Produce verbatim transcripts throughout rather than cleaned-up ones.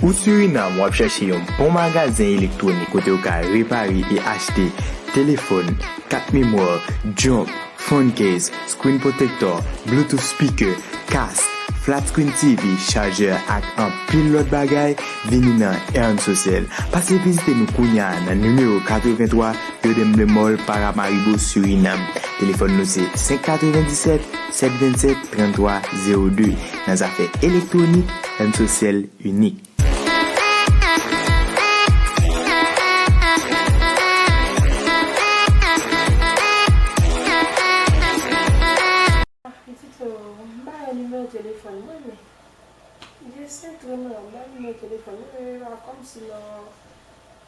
Ou Surinam, w ap chèche yon bon magazen elektwonik kote w ka repare e achte telefòn, kat memwa, jump, phone case, screen protector, Bluetooth speaker, kas, flat screen T V, chajè ak anpil lòt bagay, vini nan Ern Sosèl. Pase vizite nou kounye a nan nimewo katrevenntwa, Yo de Mle Mall, Paramaribo, Surinam. Telefòn nou se senk katrevenndisèt, sèt vennsèt, tranntwa zewo de. Nan zafè elektwonik, Ern Sosèl inik. Pitit, oh, m ba yo nimewo telefòn mwen, men Dye sent, mwen, m ba yo nimewo telefòn mwen, men yo pa kòmsi nan,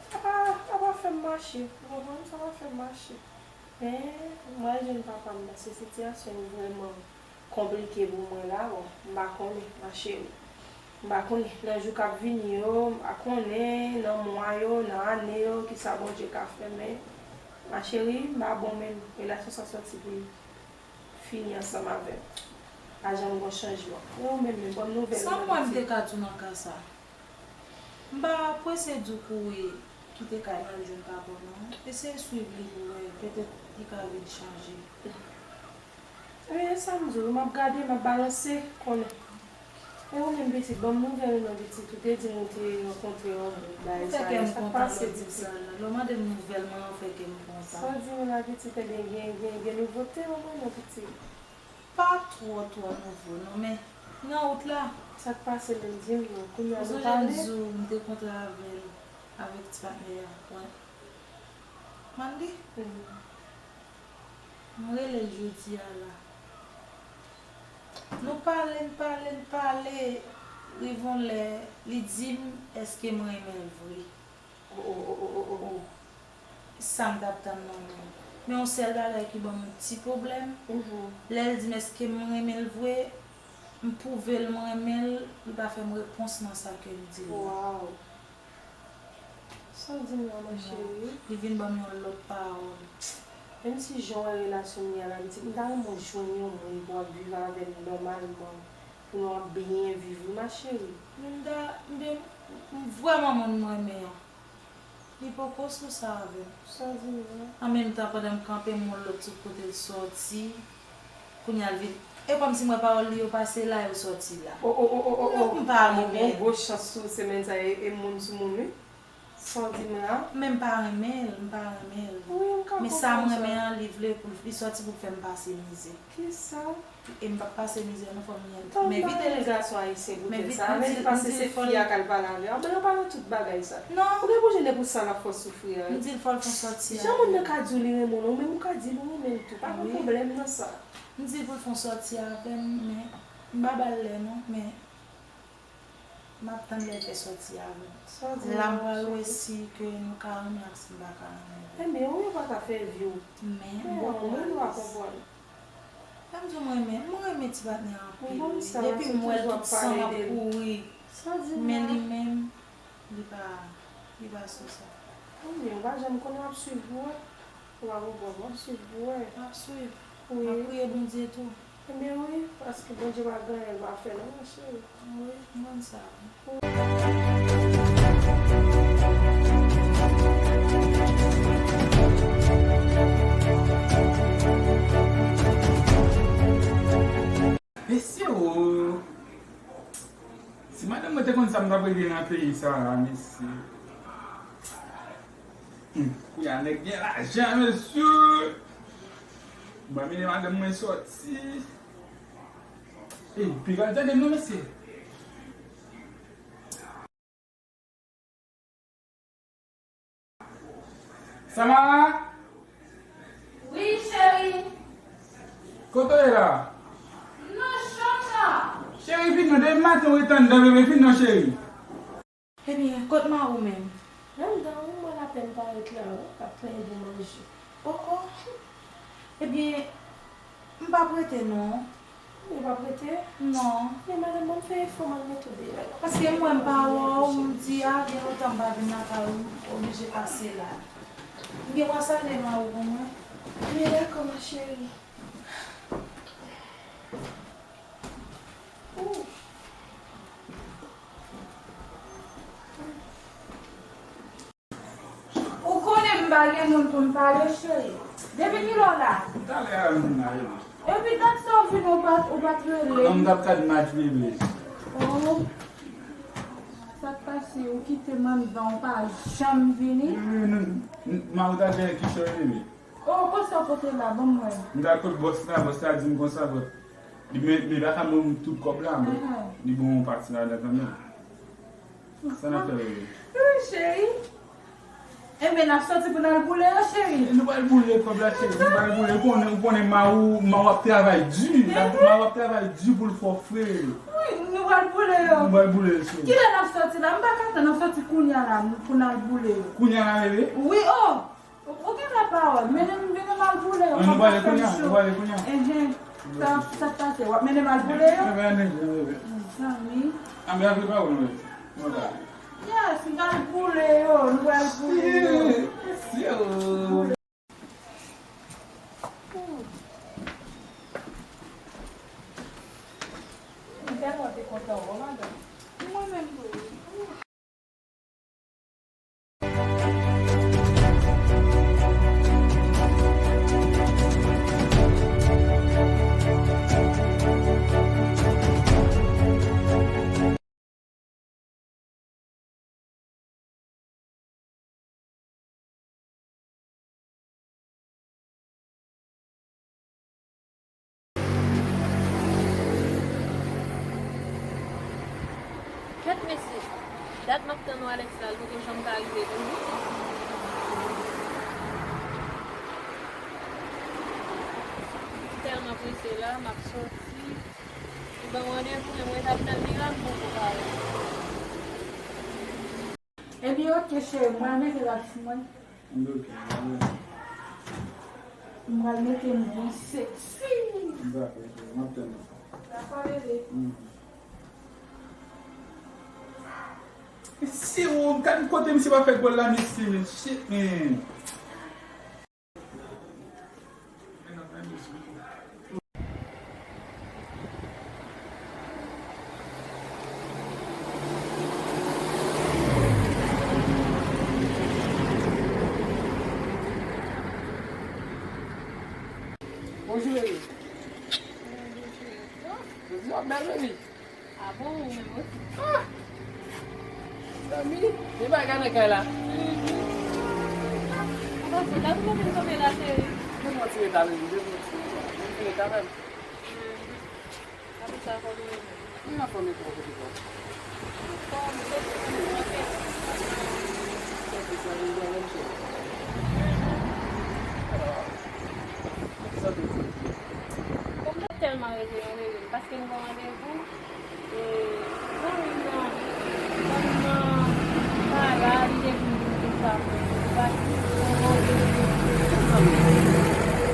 sa pa, sa pa fè m mache, ou konprann? Sa pa fè m mache. Men, mwen al jwenn papa m, paske sitiyasyon an vrèman konplike pou mwen la, bon, m pa konnen, ma chérie. M pa konnen, nan jou k ap vini yo, m pa konnen, nan mwa yo, nan ane yo, kisa Bondye ka fè, men, ma chérie, m pa bon menm, relasyon sa sòti pou l fini ansanm avè m. Pa janm gon chanjman. E ou menm, men, bòn nouvèl. Sa m wè m te ka di w nan ka sa. M pa prese di w kouri kite kay la al jwenn papa w non. Eseye swiv li pou w wè, petèt li ka vin chanje. Ebyen, e sa m di w, m ap gade, m ap balanse, konnen. E ou menm pitit, ban m nouvèl ou non pitit, ou te di m ou te rankontre yon moun, bagay sa yo, sa k pase pitit? Lè w mande m nouvèl mwen, ou fè kè m kontan. Sa w di m la pitit, ebyen, gen, gen, gen nouvote ou mwen non pitit? Pa twò, twò nouvo non, men nan wout la. Sa k pase menm, di m non, kounye a nou pale. Ou sonje m di w m te kontre avè l, avèk ti patnè a, wè. Mandy? Mhm. M rele l jodi a la. Nou pale, n pale, n pale, rive yon lè, li di m èske m renmen l vre. Oh, oh, oh, oh, oh, oh. Sa m t ap tann nan men l. Men yon sèl bagay ki ban m yon ti pwoblèm, mhm, lè l di m èske m renmen l vre, m pwouve l m renmen l, li pa fè m repons nan sa ke m di l la. Waw. Sa w di m la, ma chérie? Li vin ban m yon lòt pawòl. Menm si jan w wè relasyon m ye a la, pitit, m ta renmen w jwenn yon moun pou w ap viv avè l nòmalman, pou nou ap byen viv, wi, ma chérie. Men m ta, m te, m vrèman moun m renmen an. Li poko sou sa avè m. Sa w di m la? An menm tan, pandan m kanpe, m wè yon lòt sot kote l sòti. Kounye a l vin. E kòmsi m wè pawòl li yo pase la, yo sòti la. Oh, oh, oh, oh, oh, oh. M pa renmen l. Gon gwo chans sou semèn sa, e, e moun sou moun, wi. Sa w di m la? Men m pa renmen l, m pa renmen l. Wi, m ka konprann sa. Men sa m renmen an, li vle pou l, li sòti pou l fè m pase mizè. Kisa? E m p ap pase mizè non, fò m nye l. Men evite l. Gason ayisyen pou tèt sa, men li panse se fi a k al pale avè l. Anben yo pa nan tout bagay sa. Non. Ou gen pou jene pou sa l ap fè w soufri a. M di l fò l fè yon sòti avè m. Jan moun nan ka di w li renmen w, ou menm ou ka di l ou renmen l tou. Pa gen pwoblèm nan sa. M di l pou l fè yon sòti avè m, men m pa ba l lè non, men m ap tann lè l fè sòti avè m. Sa w di la, m pral wè si ke nou ka renmen ak si m pa ka renmen vre. Enben, ou yo pa ka fè vi w. Men, bon, mwen pa konprann. Sa m di w, mwen renmen, mwen renmen ti patnè a anpil wi. Depi m wè l, tout san m ap kouri. Men li menm, li pa, li pa sou sa. Ou pa janm konnen, w ap swiv pou wè. Ou pa konprann, w ap swiv pou wè. M ap swiv. Wi. M ap priye Bondye tou. Enben wi, paske Bondye pa gen anyen l pa fè non, ma chérie. Wi, m konn sa wi. Mesye o! Si madanm mwen te konn sa m t ap regle nan peyi sa a, mesye. Hmm, kounye a nèg gen lajan, mesye. Mwen mennen madanm mwen sòti. Ey, piga tande m non, mesye. Samara! Wi, cheri. Kote w ye la? M nan chanm nan. Cheri, vin non, depi maten w ret anndan, bebe, vin non, cheri. Ebyen, kot mari w menm? Anndan wi, mwen lapèn parèt la wi, ap plenyen pou manje. Oh, oh. Ebyen, m p ap rete non. Ou p ap rete? Non. Men madanm, ban m fè efò, m al mete w deyò la. Paske m wè m pa wè w, m di, a, gen lontan m pa vin lakay ou, m oblije pase la. M gen dwa salye mari w pou mwen? Men dakò, ma chérie. Ooh. Pa gen moun pou m pale, cheri. Depi kilè w la? Talè a m vin la, bebe. Epi dat sa w vin, ou pa t, ou pa t rele. Non, m t ap gad match, bebe. Oh. Sa k pase? Ou kite m anndan, ou pa janm vini? Bebe, nou, nou, ma ou ta gen kichòy, bebe. Oh, konsa w pote la, ban m wè. M t al kot bòs la, bòs la di m konsa, but li, men, men li pa ka ban m tout kòb la, but li ban m yon pati ladan kanmenm. Sa n ap fè, bebe? Wi, cheri. Enben, n ap sòti pou n al boule yo, cheri. Nou pral boule kòb la, cheri. Nou pral boule. Ou konnen, ou konnen, ma ou, ma ou ap travay di. Ma ou ap travay di pou l fè w fre. Wi, nou pral boule yo. Nou pral boule yo, cheri. Kilè n ap sòti la? M pa ka tann, n ap sòti kounye a la, pou n al boule yo. Kounye a la, bebe? Wi, oh! Ou, ou gen la pawòl. Mennen m, mennen m al boule yo. Nou pral kounye a, nou pral kounye a. Enhen. Sa, sa k pase? W ap mennen m al boule yo? Mezanmi. Anben, apre pawòl, nou mèt. Yes, m pral boule yo, nou pral boule yo. Mesye, oh. M tèlman te kontan wè w, madanm. Mwen menm tou, wi. Kèt mesye, dat m ap tann w Alex la, l poko janm ka rive toujou. M tèlman prese la, m ap sòti. Li ban m randevou, men mwen t ap tann li la, m poko pare. Ebyen, oke, cheri, m pral mete rad sou mwen. Oke, oke. M pral mete m byen seksi. Dakò, cheri, m ap tann ou. Dakò, bebe. Mhm. Mesye, oh, gad kote misye va fè gòl la, mesye, men shit, man. Bonjou, bebe. Jodi a w bèl, bebe. Ah bon, ou menm osi? Ah! Zanmi, gen bagay nan kay la. Ou panse dat ou mete m kanpe la, cheri? Depi yon ti reta, bebe, depi yon ti reta. Yon ti reta menm. Apre sa, kòman ou ye menm? Mwen anfòm, e ou, kote w ye? Anfòm, kote w ye? Kote sa, bebe, menm cheri. Kote sa, bebe? Kòm m t ap tèlman rele w, rele m, paske m gen randevou. E, zanmi m nan, zanmi m nan pa la, li te vin di m tout sa pou li. Li pati, li te voye.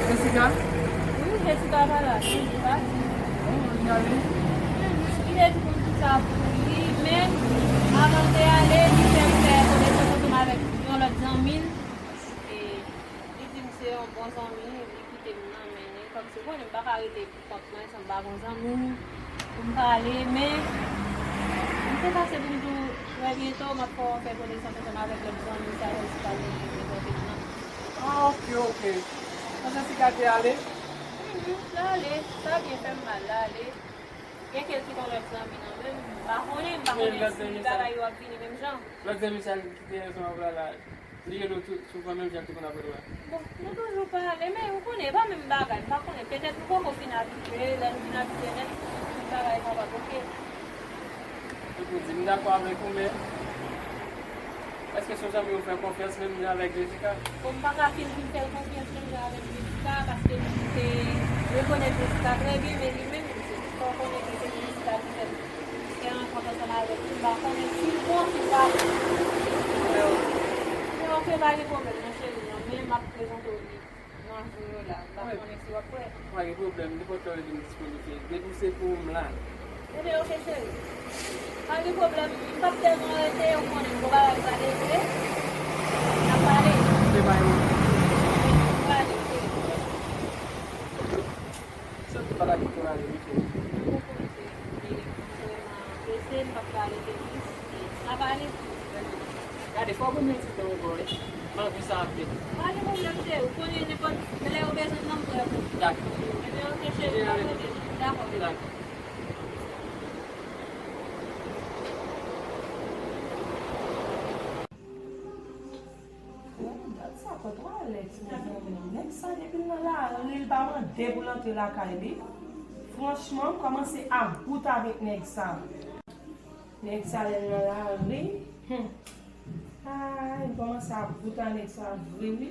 Jessica? Wi, Jessica pa la, li pati. Oh, li ale? Mhm, li te di m tout sa pou li, men avan l te ale, li fè m fè konesans ansanm avèk yon lòt zanmi l. E, li di m se yon bon zanmi, li kite m nan men li, kòmsi, ou konnen, m pa ka rete kont mwen, san m pa gon zanmi pou m pale, men m te pase pou m di w, trè byento, m ap fè w fè konesans ansanm avèk lòt zanmi sa yo ki pral vin prezante m nan. Ah, oke, oke. Pandan Jessica te ale? Mhm, l ale. Sa byen fè m mal, l ale. Gen ke l kite yon lòt zanmi nan men m, m pa konnen, m pa konnen si bagay yo ap vini menm jan. Lòt zanmi sa ki te ansanm avè w la, li rele w tou, souvan menm jan l te konn ap rele w la? Bon, nou toujou pale, men ou konnen, e pa menm bagay, m pa konnen. Petèt nou poko fin abitye, lè nou fin abitye nèt, tout bagay kapab oke. Epi w di, m dakò avèk ou, men èske se yon zanmi ou fè konfyans menm jan avèk Jessica? Bon, m pa ka fin, fin fè l konfyans menm jan avèk Jessica, paske m te rekonèt Jessica trè byen, men li menm, se, fò w konnen ke se Jessica ki fè l fè rankont ansanm avèk li, m pa konnen si l bon, si l pa bon. Men oke, pa gen pwoblèm non, cheri, non, men m ap prezante w li nan jou yo la. M pa konnen si w ap prè. Pa gen pwoblèm, nenpòt lè w rele m disponib, cheri. Depi se pou ou, m la. Ebyen, oke, cheri. Pa gen pwoblèm, m p ap tèlman rete, ou konnen, gwo bagay pral regle. N ap pale. Se pa yon. Pale, cheri. Sòti pa la kite w ale, wi, cheri. Mwen poko rete. E, m vrèman prese, m p ap ka rete plis. E, n ap ale. Gade, fò w ban m yon ti tan ankò, wi. M ap di sa apre. Pa gen pwoblèm, cheri. Ou konnen nenpòt lè ou bezwen m nan, m prè pou ou. Dakò. Ebyen, oke, cheri, m ap rele. Dakò, bebe. Dakò. Oh, dat sa fè twò alèz, mezanmi. Nèg sa, depi l nan lari, li pa mande pou l antre lakay li. Franchman, m kòmanse about avèk nèg sa. Nèg sa, lè l nan lari, hmm. Ay, m kòmanse about a nèg sa vre, wi.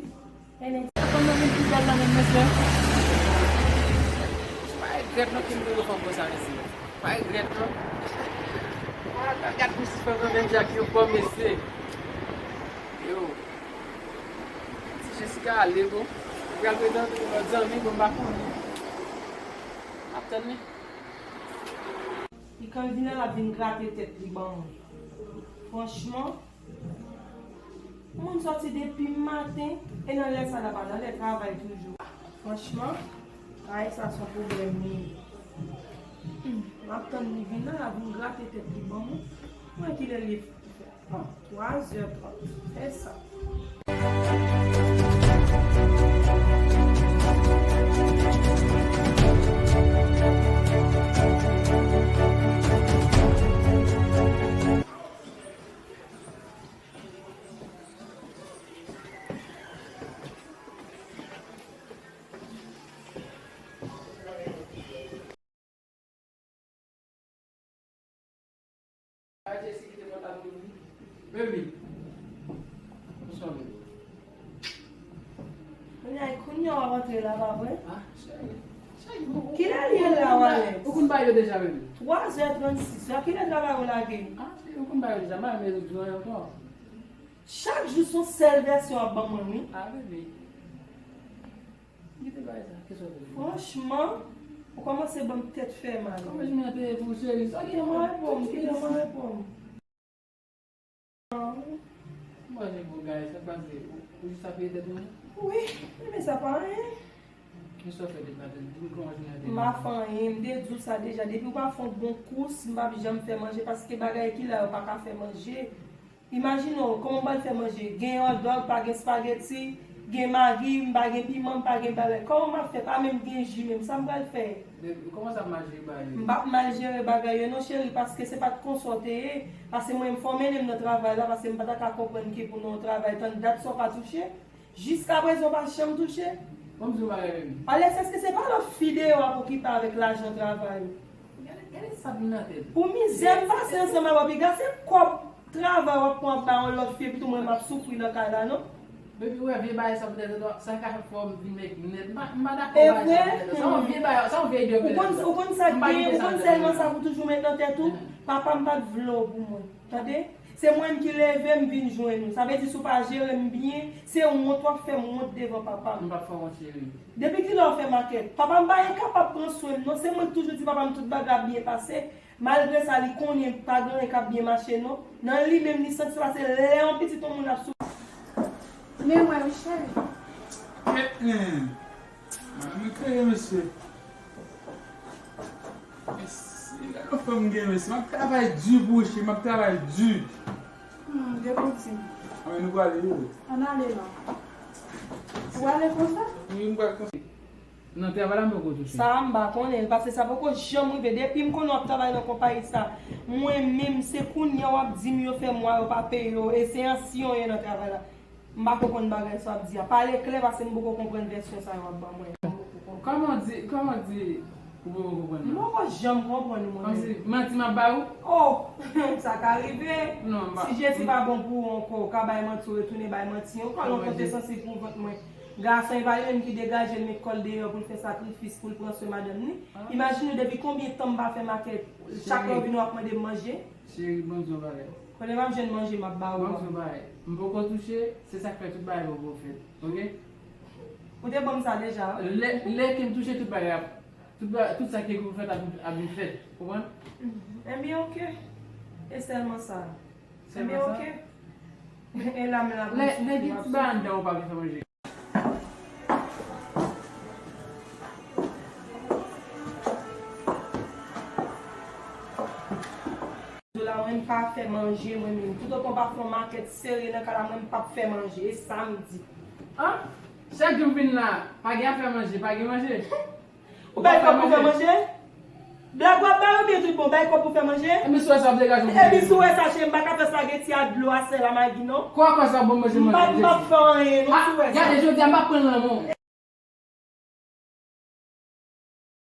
E nèg sa konn nan vin pi bèl la menm, mesye. Pa regrèt non ki m te fanm konsa, mesye. Pa regrèt non. Ah, gad misye fè nan menm jan ki yon bon mesye. Yo. Ti Jessica ale, bon. Ou pral pretan lòt zanmi, bon, m pa konnen. M ap tann li. Li kan vin la, l ap vin grate tèt li ban mwen. Franchman, moun sòti depi maten, e nan lè sa l ap al nan lè travay toujou. Franchman, bagay sa se yon pwoblèm li ye. Hmm, m ap tann li vin la, l ap vin grate tèt li ban mwen. Mwen kilè li Bon, twa zè trant, fè sa. Baby. Kounya, kounya w ap antre la, pa vre? Ah, cheri. Kilè l ye la, Wallace? Ou konn ba yo deja, baby. Twa zè trannsis. A kilè travay ou lage? Ah, cheri, ou konn ba yo deja. M pa renmen di anyen ankò. Chak jou se yon sèl vèsyon w ap ban mwen, wi. Ah, baby. Kite bagay sa, kesyon pou ou. Franchman, ou kòmanse ban m tèt fè mal. Kòman jounen an te ye pou ou, cheri? Sa ki... Kite m reponn, kite m reponn. Mwen, bon, bagay sa pase, ou, ou jis ap peye tèt ou menm? Wi, men sa pa anyen. Men sa w fè depi maten, di m kòman jounen an te ye. M pa fè anyen, m te di w sa deja. Depi w pa fè yon bon kous, m p ap janm fè manje, paske bagay ki la yo pa ka fè manje. Imajine w, kòman m pral fè manje? Gen hotdog, pa gen spaghetti, gen magi, m pa gen piman, m pa gen bagay. Kòman m ap fè? Pa menm gen ji menm. Sa m pral fè? Baby, kòman sa ap mal jere bagay yo? M p ap mal jere bagay yo non, cheri, paske se pa t konsa w te ye. Paske mwen, m fè w mennen m nan travay la, paske m pa ta ka konprann ke pou nan yon travay, tann dat sa w pa touche. Jiskaprezan, w pa janm touche. Ban m di w yon bagay, baby. Alès, èske se pa lòt fi deyò a pou okipe avèk lajan travay? Gade, gade sa vin nan tèt ou. Pou mizè m pase ansanm avè w, piga se kòb travay w ap pran ap bay yon lòt fi, epi tou mwen m ap soufri nan kay la, non? Baby, ou wè vye bagay sa pou tèt ou, sa ka fè w vin nèg nèt. M pa, m pa dakò bagay sa pou tèt ou. Sa yon vye bagay, sa yon vye ide w mete nan tèt ou. Ou konn, ou konn sa k genyen, ou konn sèlman sa pou toujou met nan tèt ou? Papa m pa t vle w pou mwen. Tande? Se mwen menm ki leve m vin jwenn ou. Sa vle di si w pa jere m byen, se wont w ap fè m wont devan papa m. M p ap fè w wont, cheri. Depi kilè w fè makèt? Papa m pa enkapab pran swen m non. Se mwen k toujou di papa m tout bagay ap byen pase. Malgre sa, li konnen pa gen anyen k ap byen mache non. Nan li menm, li santi se paske lè yon pitit yon moun ap soufri. Men mwen wi, cheri. Madanm kreye, mesye. Mesye, gade yon fanm gen, mesye. M ap travay di pou ou, cheri, m ap travay di. Hmm, gen pou di. Anben, nou prale, wi. Ann ale non. Ou prale konsa? Wi, m prale konsa. Nan travay la, m poko touche. Sa a, m pa konnen l, paske sa poko janm rive. Depi m konnen w ap travay nan konpayi sa, mwen menm, se kounye a w ap di m yo fè mwa yo pa peye yo, e se ansyen w ye nan travay la. M pa ko konn bagay sa w ap di a. Pale klè, paske m poko konprann vèsyon sa yo w ap ban mwen. Kòman w di, kòman w di ou poko konprann nan? M poko janm konprann ou, mwen menm. Kòmsi manti m ap ba ou? Oh! Sa ka rive. Non, m pa. Si Jezi pa bon pou ou ankò, ou ka bay manti, ou retounen bay manti ankò. Non, Jezi. Kote sansi pou vant mwen. Gason, e pa li menm ki degaje l met kò l deyò pou l fè sakrifis pou l pran swen madanm li. Ah. Imajine w depi konbyen tan m pa fè makèt, chak lè w vini w ap mande m manje. Cheri, ban m di w yon bagay. Konnen m ap jwenn manje m ap ba ou a. Ban m di w yon bagay. M poko touche, se sa k fè tout bagay poko fèt. Oke? Ou te ban m sa deja, wi. Lè, lè ke m touche tout bagay ap, tout ba-, tout sa ki gen pou fèt ap, ap vin fèt. Konprann? Mhm. Ebyen, oke. E sèlman sa. Ebyen, oke. E la, men la. Lè, lè gen ti bagay anndan ou pa vin fè manje. Dola, Mwen m pa fè manje mwen menm. Toutotan w pa fè yon makèt serye nan kay la, mwen m p ap fè manje. E sa m di. An? Chak jou m vin la, pa gen afè manje, pa gen manje. Ou bay kòb pou fè manje? Blag w ap bay oubyen tout bon? Bay kòb pou fè manje? Epi si w wè sa w ap degaje w pou manje. Epi si w wè sa, cheri, m pa ka fè spageti a dlo a sèl a magi non. Kwa kwa sa bon manje manje? M p ap fè anyen non, si w wè sa. Gade, jodi a m p ap pran lanmò.